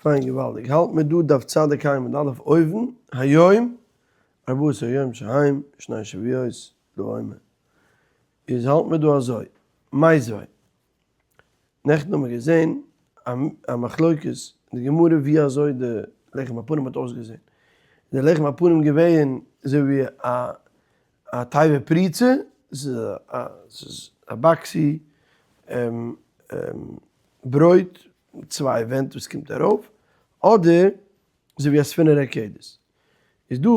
פיין געוואלדיג, האלט מיר דא דף צדיק ה' עמוד א' אויבן, היום ארבעה עשר יום שהם שני שבועות לעומר, איז האלט מיר דא אזוי, מיתיבי, נעכטן האבן מיר געזען א מחלוקת אין די גמרא ווי אזוי די לחם הפנים האט אויסגעזען, איז די לחם הפנים געווען אזוי ווי א א תיבה פרוצה, ס'איז א boxy ברויט מיט צוויי ווענט וואס קומט ארויף, אדער אזוי ווי א ספינה רוקדת. איז דא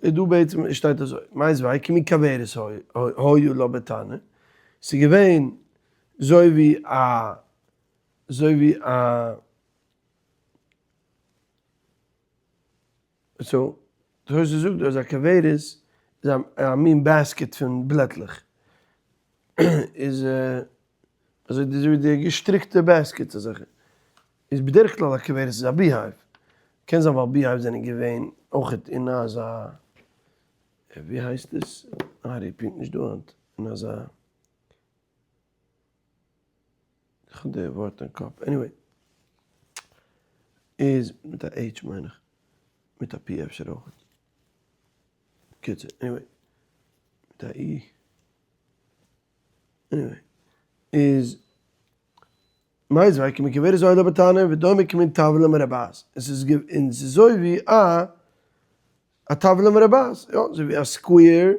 איז דא בעצם עס שטייט אזוי, מיתיבי כמין כוורת היה לה בתנור, ס'איז געווען אזוי ווי א אזוי ווי א so, תוס' זאגט דא אז א כוורת איז א מין basket פון בלעטלעך, איז אזוי ווי די געשטריקטע baskets אזעלכע, איז בדרך כלל א כוורת איז א beehive, קען זיין ווייל beehives זענען געווען אויכעט אין אזא, ווי הייסט עס? ארי פונקט נישט דא היינט, אין אזא. איך האב די ווארט אין קאפ, anyway, איז מיט א H מיין איך, מיט א P אפשר אויך, קיצור, anyway, מיט א E, anyway, איז מיתיבי כמין כוורת היה לה בתנור ודומה כמין טבלה מרובעת, עס איז און עס איז אזוי ווי א א טבלה מרובעת, יא, אזוי ווי א square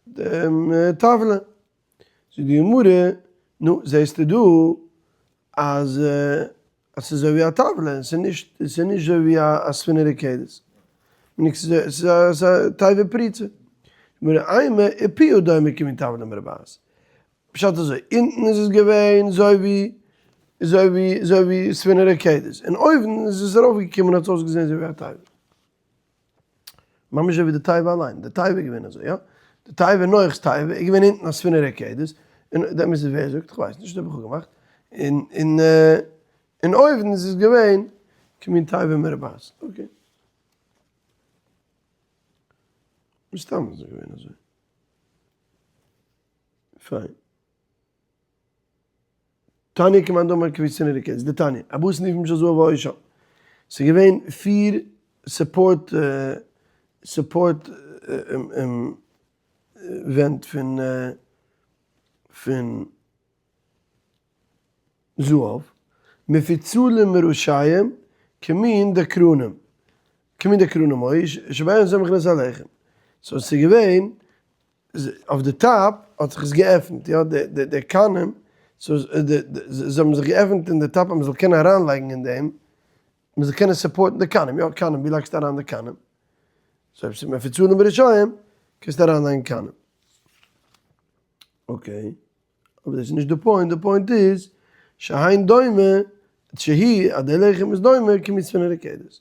דעם טבלה. זאגט די גמרא, נו, זעסטו דא אז אז ס'איז אזוי ווי א טבלה, און ס'איז נישט, ס'איז נישט אזוי ווי א ספינה רוקדת. ס'איז א תיבה פרוצה. גמרא, אימא ופיה דומה כמין טבלה מרובעת. פשט אזוי, אונטן איז עס געווען אזוי ווי, אזוי ווי, אזוי ווי ספינה רוקדת, און אויבן איז עס ארויפגעקומען האט עס אויסגעזען אזוי ווי א תיבה. ממש אזוי ווי די תיבה אליין, די תיבה איז געווען אזוי, יא? די תיבה, נח'ס תיבה, איז געווען אונטן א ספינה רוקדת, און די אמת איז ווער זאגט, כ'ווייס נישט, האב איך אפגעמאכט, און און און אויבן איז עס געווען כמין תיבה מרובעת, okay. מסתם איז עס געווען אזוי. פיין. תניא כמאן דאמר כמין ספינה רוקדת, די תניא, ארבעה סניפים של זהב היו שם. ס'איז געווען פיר support support ווענט פון פון זהב, מפוצלים מראשיהם כמין דקרנים, כמין דקרנים היו שבהן סומכין את הלחם. so ס'איז געווען אויף די top האט זיך עס געעפנט, יא, די די קנים, so זיי האבן זיך געעפנט אין די top אז מען זאל קענען אריינלייגן אין דעם, מען זאל קענען support ן די קנים, יא, קנים, ווי לייגסטו אריין די קנים? so אויב ס'איז מפוצלים מראשיהם, קענסטו אריינלייגן קנים. okay. אבער דאס איז נישט די point, די point איז, שהן דומה, שהיא, אז די לחם איז דומה כמין ספינה רוקדת.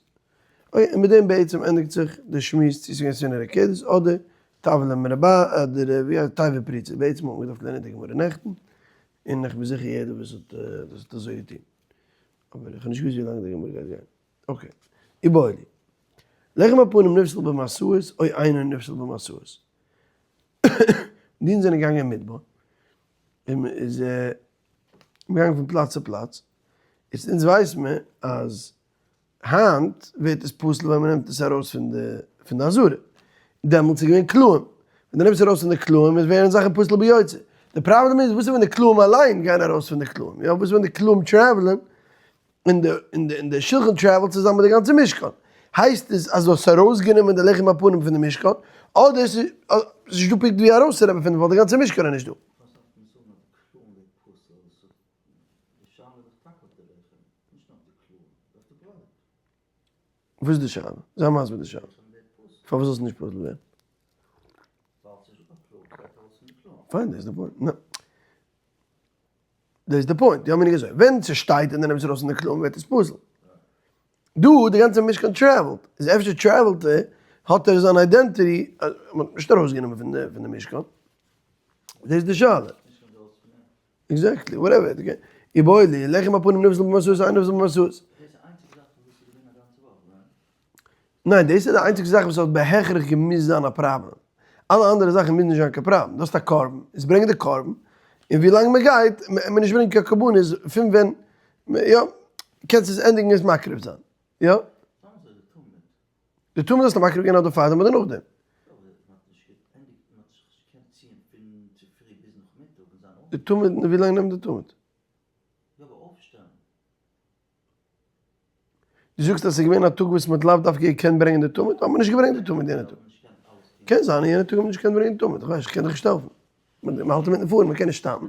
okay, און מיט דעם בעצם ענדיגט זיך די שמועס צו ס'איז געווען ספינה רוקדת אדער טבלה מרובעת אדער ווי הייסט תיבה פרוצה, בעצם האט מען געדארפט לערנען די גמרא נעכטן, און איך בין זיכער יעדער וואס האט דאס האט אזוי געטון. אבער איך האב נישט געוואוסט ווי לאנג די גמרא גייט גיין. okay. איבעיא להו. לחם הפנים נפסל במשאות או אינו נפסל במשאות. די אידן זענען געגאנגען אין מדבר, און מען איז געגאנגען פון פלאץ צו פלאץ, איצט אונז ווייס מען אז היינט ווערט עס פסול ווען מען נעמט עס ארויס פון די פון די עזרה, דעמאלטס איז געווען קלעים, ווען דו נעמסט ארויס פון די קלעים איז ווערן זאכן פסול ביוצא, די פראבלעם איז וואס איז ווען די קלעים אליין גייען ארויס פון די קלעים, יא וואס איז ווען די קלעים travel ען און די און די און די שלחן travel ט צוזאמען מיט די גאנצע משכן, הייסט עס אז דו האסט ארויסגענומען די לחם הפנים פון די משכן, אדער עס איז נישט דא פונקט ווי ארויסצונעמען פון ווייל די גאנצע משכן איז נישט דא. וואס איז די שאלה? זיי מסביר די שאלה. פארוואס זאל עס נישט פסול ווערן? פיין, דאס איז די point. דאס איז די point, יא מיין איך אזוי, ווען ס'שטייט און די נעמסט ארויס פון די קלעים ווערט עס פסול. דא די גאנצע משכן travel ט, איז אפשר travel ט ער, האט ער זיין identity, מ'האט נישט ארויסגענומען פון די פון די משכן. דאס איז די שאלה. exactly, whatever. איבעיא להו, לחם הפנים נפסל במשאות אינו נפסל במשאות. ניין, דאס איז די איינציגסטע זאך וואס האט בהכרח געמוזט זיין א פראבלעם. אלע אנדערע זאכן מוזן נישט זיין קיין פראבלעם. דו האסט א קרבן, איז ברענג די קרבן, און ווי לאנג מען גייט, מען נישט ברענגען קיין קרבנות, פון ווען. יא, קענסט עס ענדיגן עס מקריב זיין, יא. די תמיד האסטו מקריב געווען אדער פארדעם אדער נאכדעם? די תמיד, ווי לאנג נעמט די תמיד? דו זאגסט אז ס'איז געווען א טאג וואס מ'האט לאו דווקא געקענט ברענגען די תמיד, האט מען נישט געברענגט די תמיד יענע טאג. קען זיין יענע טאג האט מען נישט געקענט ברענגען די תמיד, כ'ווייס נישט, כ'קען דיך נישט העלפן. מ'האלט אינמיטן פארן, מ'קען נישט סטאפן.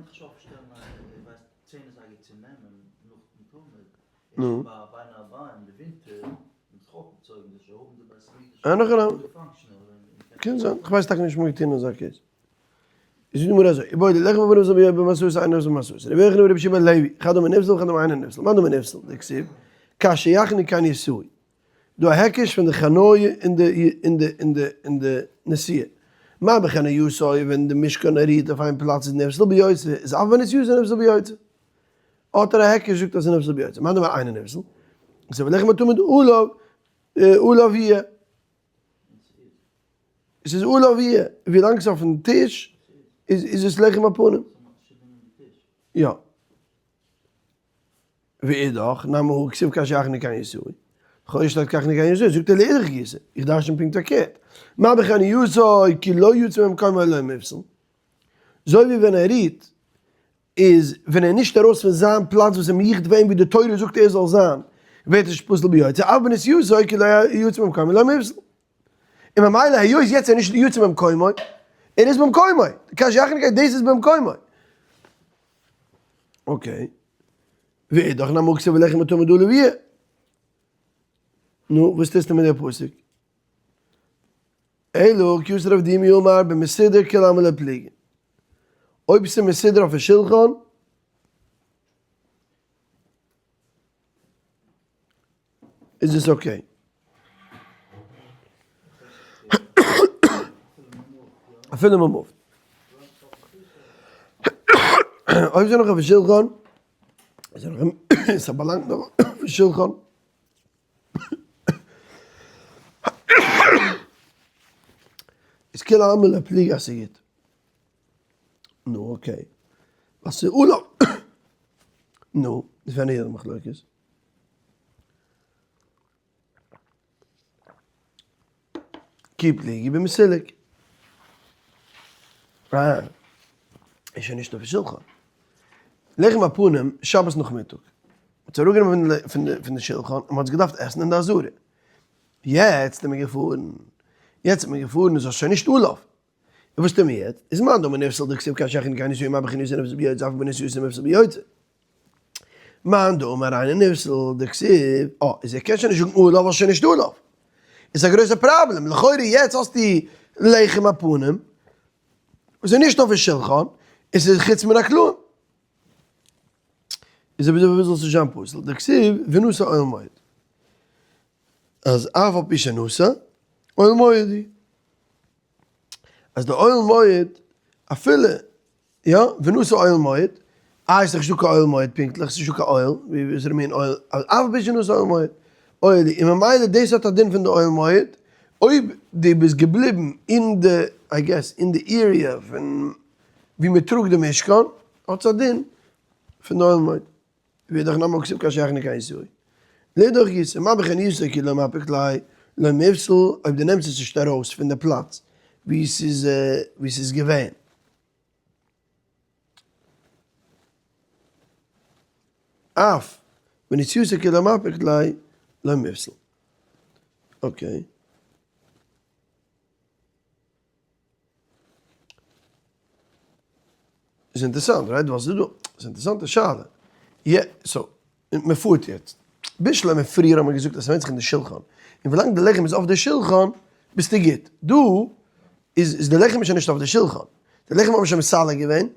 נו. אה, נאך אריין. קען זיין, כ'ווייס טאקע נישט מ'האט געטון אזא case. איז די גמרא אזוי, איבעיא להו לחם הפנים נפסל במשאתו אינו נפסל במשאתו, רבי יוחנן ורבי יהושע בן לוי, חד אמר נפסל וחד אמר אינו נפסל, מאן דאמר נפסל, דכתיב, כאשר יחנו כן יסעו. דא א היקש פון די חניה און די און די און די און די נסיעה. מה בחנייתו ווען די משכן רוהט אויף איין פלאץ איז נפסל ביוצא, איז אף בנסיעתו נפסל ביוצא. האט ער א היקש זאגט אז ס'איז נפסל ביוצא. מאן דאמר אינו נפסל, דכתיב ולחם התמיד עליו עליו יהיה. עס איז עליו יהיה, ווילאנג ס'איז אויפן טיש איז איז עס לחם הפנים. יא. ואידך, נמי הא כתיב כאשר יחנו כן יסעו. לכאורה שטייט כאשר יחנו כן יסעו, זאגט ער לאידך גיסא, איך דרשן פונקט פארקערט. מה בחנייתו כי לא יצא ממקומו לא מיפסל. אזוי ווי ווען ער רוהט, איז ווען ער איז נישט ארויס פון זיין פלאץ וואס איז מיוחד פאר אים ווי די תורה זאגט ער זאל זיין, ווערט עס נישט פסול ביוצא, אף בנסיעתו כי לא יצא ממקומו לא מיפסל. און ממילא היות יעצט איז ער נישט יצא ממקומו, ער איז במקומו, כאשר יחנו כן דאס איז במקומו. okay. ואידך נמי הא כתיב ולחם התמיד עליו יהיה. נו, וואס טוסטו מיט די פסוק? אלא כי אתא רב דימי אמר במסודר כולי עלמא לא פליגי. אויב ס'איז מסודר אויפן שולחן, איז עס okay. אפילו מען מופט. אויב ס'איז נאך אויפן שולחן, איז ער נאך ס'באלאנגט נאך אויפן שולחן. איז כולי עלמא לא פליגי אז ס'גוט. נו okay. ווייל ס'איז עליו. נו, איז ווען איז די מחלוקת? כי פליגי במסולק. אה, איז שוין נישט אויפן שולחן. לחם הפנים, שבת נאכמיטאג. מ'האט עס אראפגענומען פון די שולחן און מ'האט עס געדארפט עסן אין די עזרה. יעצט איז מען געפארן, יעצט איז מען געפארן איז עס שוין נישט עליו. און וואס טוהן מיר יעצט? איז מאן דאמר נפסל דכתיב כאשר יחנו כן יסעו מה בחנייתו נפסל ביוצא אף בנסיעתו נפסל ביוצא. מאן דאמר אינו נפסל דכתיב, אה, איז ער קען שוין נישט זאגן עליו ווייל שוין נישט עליו. איז א גרויסע פראבלעם, לכאורה יעצט האסטו לחם הפנים וואס איז נישט אויפן שולחן, און ס'איז חוץ מן הקלעים. איז אויב אזוי פארוואס זאל עס נישט זיין פסול? דכתיב ונסע אוהל מועד. אז אף על פי שנסע אוהל מועד הוא. אז די אוהל מועד אפילו יא, ונסע אוהל מועד, אה איז דאך נישטא קיין אוהל מועד פונקטליך, ס'איז נישטא קיין אוהל, ווי וואס איז די מין אוהל, אף על פי שנסע אוהל מועד, אוהל און ממילא דאס האט א דין פון די אוהל מועד, אויב דו ביסט געבליבן אין די, I guess, אין די area פון ווי מען טראגט די משכן, האט עס א דין פון די אוהל מועד. ואידך נמי הא כתיב כאשר יחנו כן יסעו. לאידך גיסא, מה בחנייתו כי לא מפיק ליה לא מיפסל, אויב דו נעמסט עס נישט ארויס פון די פלאץ ווי ס'איז ווי ס'איז געווען. אף בנסיעתו כי לא מפיק ליה לא מיפסל. okay. איז אינטערסאנט, right? ווייל ס'איז דא, ס'איז אינטערסאנטע שאלה. יע, so, מען פארט יעצט. בשלמא פריער האט מען געזאגט אז ס'ווענדט זיך אין די שולחן. און ווילאנג די לחם איז אויף די שולחן, ביסטו גוט. דא איז איז די לחם שוין נישט אויף די שולחן. די לחם האט מען שוין מסלק געווען,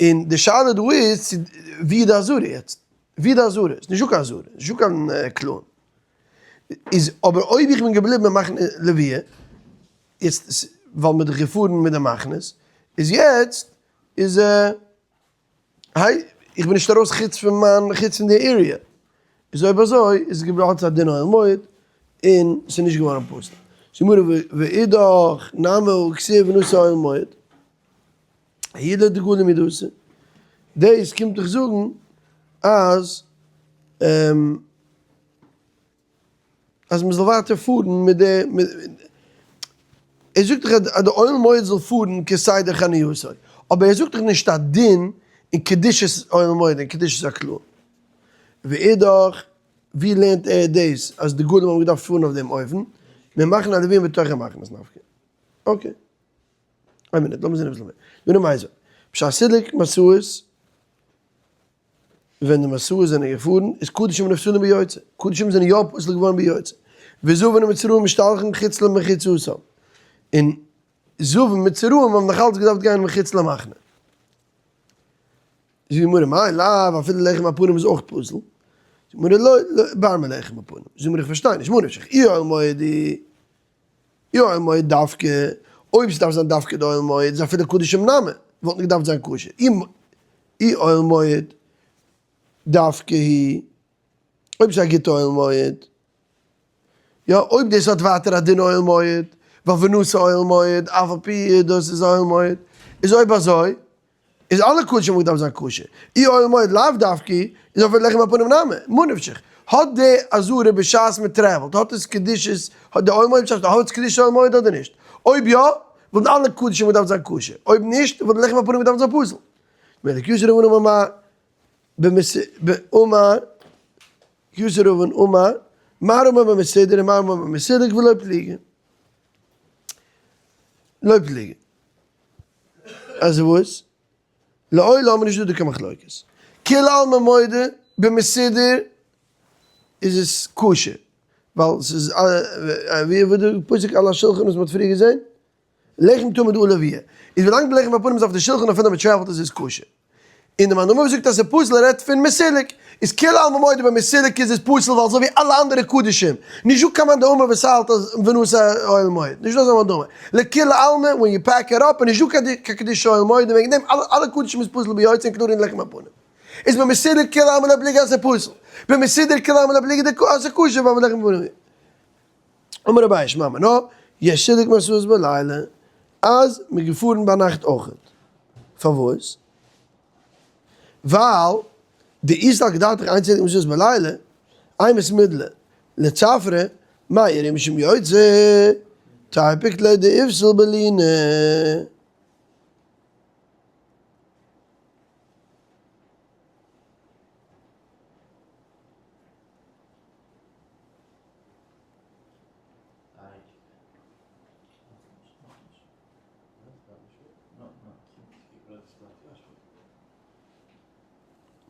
און די שאלה דא איז צו ווי איז די עזרה יעצט? ווי איז די עזרה? ס'איז נישטא קיין עזרה, ס'איז נישטא קיין קלעים. איז אבער אויב איך בין געבליבן אין מחנה לוויה, יעצט ווייל מ'איז דאך געפארן מיט די מחנות, איז יעצט איז היי איך בין נישט ארויס חוץ פון מיין חוץ פון די area, איז אויב אזוי איז געבליבן א דין אוהל מועד און ס'איז נישט געווארן פסול. זאגט די גמרא ואידך נמי הא כתיב ונסע אוהל מועד, ההוא לדגלים הוא דאתא, דאס קומט דאך זאגן אז. אז מ'זאל ווייטער פארן מיט די, ער זאגט דאך אז די אוהל מועד זאל פארן כסדר חנייתו, אבער ער זאגט דאך נישט א דין אין קדושת אוהל מועד און קדושת הכלאים. ואידך, ווי לערנט ער דאס אז די גולים האבן געדארפט פארן אויף דעם אופן, ממחנה הלווים בתוך המחנות נפקא. okay. איין מינוט, לאמיר זען אביסל מער. נו למעשה, בשעת סילוק מסעות, ווען די מסעות זענען געפארן, איז קדשים נפסלים ביוצא, קדשים זענען יא פסול געווארן ביוצא, וזבין ומצורעים משתלחין חוץ למחיצתם, און זבין מצורעים האבן נאך אלץ געדארפט גיין מחוץ למחנה. זאגט די גמרא, מאי לאו, אפילו לחם הפנים איז אויך פסול. זאגט די גמרא, לא, לא, בר מלחם הפנים. זאגט די גמרא, איך פארשטיי נישט, ממה נפשך, אי אוהל מועד הוא, אי אוהל מועד דווקא, אויב ס'דארף זיין דווקא די אוהל מועד, איז אפילו קדשים נמי, וואלט נישט געדארפט זיין כשר. אי אוהל מועד דווקא הוא, אויב ס'איז א גוטע אוהל מועד, יא, אויב דאס האט ווייטער א דין אוהל מועד, ווייל ונשא אוהל מועד, אף על פי דאס איז אוהל מועד, איז אויב אזוי, איז אלע קדשים וואלט געדארפט זיין כשר, אי אוהל מועד לאו דווקא, איז אויף לחם הפנים נמי, מה נפשך, האט די עזרה בשעת מען travel ט, האט עס קדושת, האט די אוהל מועד בשעת, האט עס קדושת אוהל מועד אדער נישט? אויב יא, וואלטן אלע קדשים געדארפט זיין כשר, אויב נישט, וואלט לחם הפנים געדארפט זיין פסול. מילא כי אתא רב ענן אמר, אמר, כי אתא רב ענן אמר, מר אמר במסודר ומר אמר במסולק ולא פליגי. לא פליגי. אז וואס? לעולם איז נישט דא דא קיין מחלוקת. כולי עלמא מודה במסודר איז עס כשר. ווייל ס'איז ווי ווי די פסוק על השולחן וואס מ'האט פריער געזען. לחם תמיד עליו יהיה. איז ווילאנג די לחם הפנים איז אויף די שולחן אפילו מ'טרעוולט איז עס כשר. און די מאן דאמר וואס זאגט אז ס'איז פסול רעדט פון מסולק, איז כולי עלמא מודה ביי מסולק איז עס פסול ווייל אזוי ווי אלע אנדערע קדשים, נישט דא קיין מאן דאמר וואס האלט אז ונשא אוהל מועד, נישט דא אזא מאן דאמר, לכולי עלמא when you pack it up איז נישט דא קיין קדושת אוהל מועד און וועגן דעם אלע קדשים איז פסול ביוצא including לחם הפנים. איז ביי מסולק כולי עלמא לא פליגי אז ס'איז פסול, ביי מסודר כולי עלמא לא פליגי אז ס'איז כשר ווייל לחם הפנים. אמר אביי שמע מינה, יש סילוק משאות בלילה, אז מ'איז געפארן ביינאכט אויכעט. פארוואס? ווייל דאי סלקא דעתך אין סילוק משאות בלילה, אימת מידלא לצפרא, מאי איריא משום יוצא, תיפוק ליה דאיפסיל בלינה.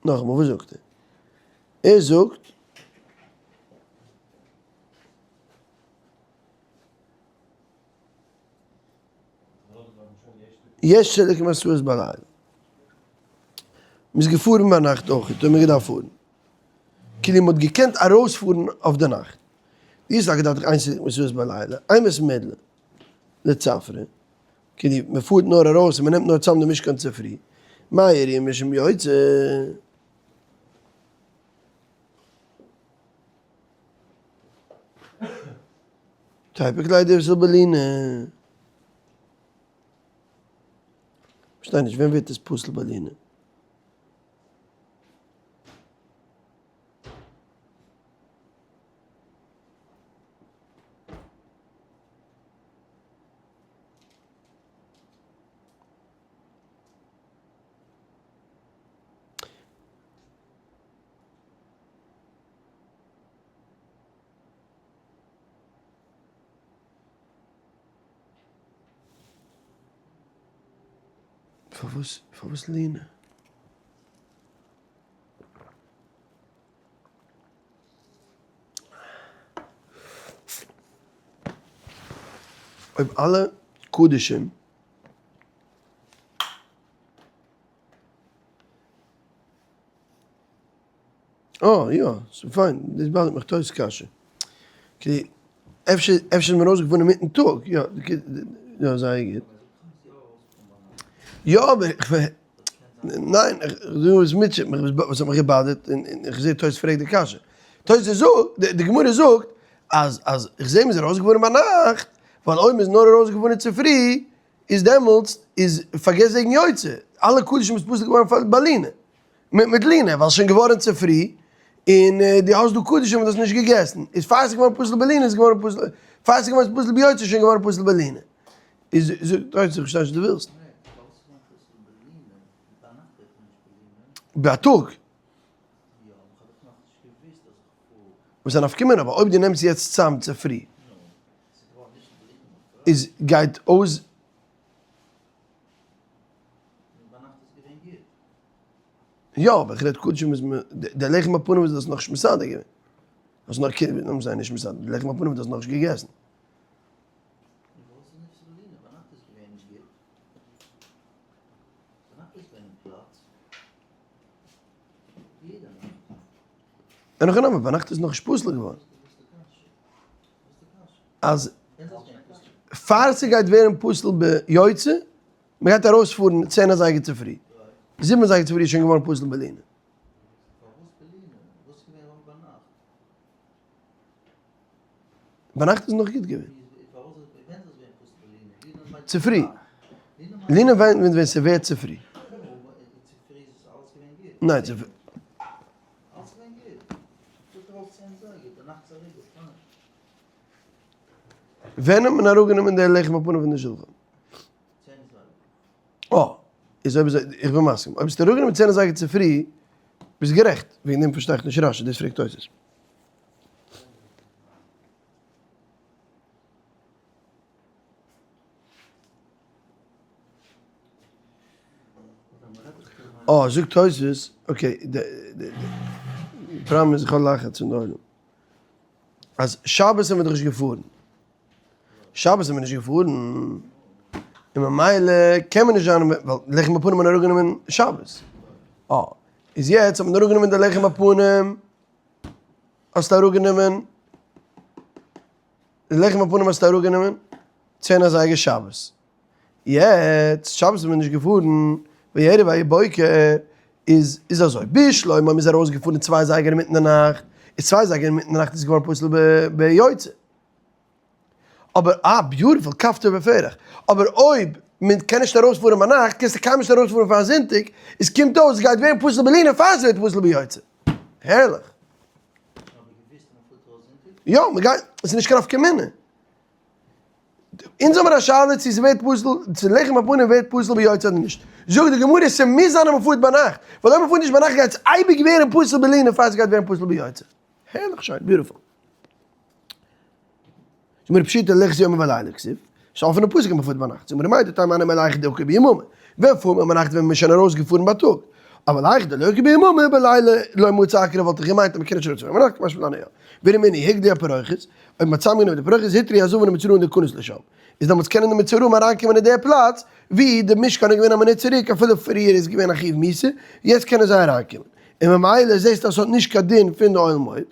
נאכאמאל וואס זאגט ער? ער זאגט יש סילוק משאות בלילה. מ'איז געפארן ביינאכט אויך, האט מען געדארפט פארן. כאילו מ'האט געקענט ארויספארן אויף די נאכט. די סלקא דעתך אין סילוק משאות בלילה, אימת מידלא לצפרא, כאילו מ'פארט נאר ארויס און מ'נעמט נאר צאם די משכן צופרי, מאי איריא משום יוצא. תיפוק ליה דאיפסיל בלינה. פארשטיי נישט, ווען ווערט עס פסול בלינה? פארוואס פארוואס לינה? אויב אלע קדשים אה יא, ס'איז פיין, דאס bother ט מיך תוס' קשיא. okay, אפשר אפשר איז מען ארויסגעפארן אינמיטן טאג, יא, יא זייער גוט. יא אבער איך ניין, איך זאג וואס מוטשעט מיך, וואס האט מיך גע bother ט, און איך זע תוס' פרעגט די קשיא. תוס' זאגט, די גמרא זאגט, אז אז איך זע מ'איז ארויסגעפארן ביינאכט, ווייל אויב מ'איז נאר ארויסגעפארן צופרי, איז דעמאלטס איז פארגעס וועגן יוצא, אלע קדשים איז פסול געווארן פאר בלינה, מיט לינה, ווייל ס'שוין געווארן צופרי. און דו האסט דא קדשים וואס דו האסט נישט געגעסן, איז פאר ס'איז געווארן פסול בלינה איז געווארן פסול, פאר ס'איז געווארן פסול ביוצא איז שוין געווארן פסול בלינה. איז זאגט תוס' איך פארשטיי נישט וואס דו ווילסט. בייטאג. וואס איז א נפקא מינה, אבער אויב דו נעמסט יעצט צאם צופרי איז גייט אויס. יא אבער איך רעד קדשים איז מען די לחם הפנים איז דאס נאכנישט מסדר געווען. האסט נאר כאילו לאמיר זיין נישט מסדר די לחם הפנים האט דאס נאכנישט געגעסן. אין הכי נמי ביינאכט איז נאכנישט פסול געווארן. אז פאר ס'גייט ווערן פסול ביוצא, מ'גייט ארויספארן 10 אזייגער צופרי, 7 אזייגער צופרי איז שוין געווארן פסול בלינה. ביינאכט איז נאך גוט געווען. צופרי. לינה ווען ווען ס'ווערט צופרי. ניין צופרי. ווען האט מען אראפגענומען די לחם הפנים פון די שולחן? אה, איז אויב אזוי, איך בין מסכים. אויב האסטו אראפגענומען 10 אזייגער צופרי, ביסט גערעכט. וועגן דעם פארשטיי איך נישט רשי, דאס פרעגט תוס'. אה, זאגט תוס', okay, די פראבלעם איז איך האב לחץ פון די עולם. אז שבת זענען מיר דאך נישט געפארן. שבת זענען מיר נישט געפארן, און ממילא קען מען נישט זיין, ווייל לחם הפנים האט מען אראפגענומען שבת. אה, איז יעצט האט מען אראפגענומען די לחם הפנים, האסטו אראפגענומען, די לחם הפנים האסטו אראפגענומען 10 אזייגער שבת. יעצט, שבת איז מען נישט געפארן, ויהי ערב ויהי בוקר, איז איז אזוי, בשלמא מ'איז ארויסגעפארן צוויי אזייגער אינמיטן די נאכט, איז צוויי אזייגער אינמיטן די נאכט איז געווארן פסול ביוצא. אבער אה, beautiful, כפתור ופרח. אבער אויב מען קען נישט ארויספארן ביינאכט, קענסטו קיינמאל נישט ארויספארן פאר זונטאג, עס קומט אויס עס גייט ווערן פסול בלינה פאר עס ווערט פסול ביוצא. הערליך. יא, מען גייט, עס איז נישט קיין נפקא מינה. אונז האבן א שאלה צו ס'ווערט פסול, צו לחם הפנים ווערט פסול ביוצא אדער נישט. זאגט די גמרא ס'מוז זיין אז מ'פארט ביינאכט, ווייל אויב מ'פארט נישט ביינאכט גייט עס אייביג ווערן פסול בלינה פאר ס'גייט ווערן פסול ביוצא. הערליך שיין, beautiful. זאגט מיר פשיטא ליחזי יומם ולילה כתיב, ס'איז א אפענע פסוק אז מ'פארט ביינאכט. זאגט מיר מהו דתימא הני מילי היכא דאקרי ביממא, ווען פארט מען ביינאכט ווען מ'איז שוין ארויסגעפארן בייטאג? אבל היכא דלא אקרי ביממא בלילה לא מצי אקרי וואלט איך געמיינט אז מ'קען נישט ארויספארן ביינאכט קא משמע לן יא. ורמינהי הוגלו הפרוכת, אויב מ'האט צוזאמגענומען די פרוכת הותרו הזבים והמצורעים להיכנס לשם, איז דעמאלטס קענען די מצורעים אריינקומען אין די פלאץ ווי די משכן איז געווען א מינוט צוריק אפילו פריער איז געווען א חיוב מיתה, יעצט קענען זיי אריינקומען. און ממילא זעסטו אז ס'האט נישט קיין דין פון די אוהל מועד.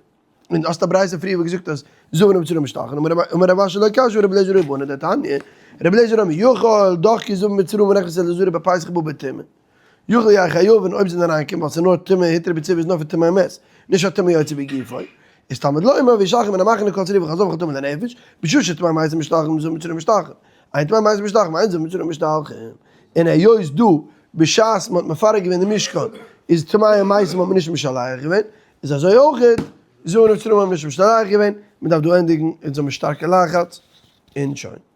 און האסט א ברייתא פריער וואס געזאגט אז זבים ומצורעים משתלחין, אמר רב אשי לא קשיא הא רבי אליעזר ורבנן דתניא, רבי אליעזר אומר יכול דחקו זבים ומצורעים ונכנסו אל העזרה בפסח ובא בטומאה. יכול יהיו חייבין אויב זיי זענען אריינגעקומען ווייל ס'איז נאר טומאה הותרה בציבור איז נאר פון טומאת מת, נישט א טומאה יוצא בגופו, איז תלמוד לומר וישלחו מן המחנה כל צרוע וכל זב וכל טמא לנפש, בשעה שטמאי מתים משתלחין זבים ומצורעים משתלחין, אין טמאי מתים משתלחין ואין זבים ומצורעים משתלחין, און היות דא בשעת מ'האט מפרק געווען די משכן איז טמאי מתים האט מען נישט משלח געווען, איז אזוי אויך זבים ומצורעים האט מען נישט משלח געווען, מ'דארף דא ענדיגן, אונז האבן שטארקע לחץ, און שוין.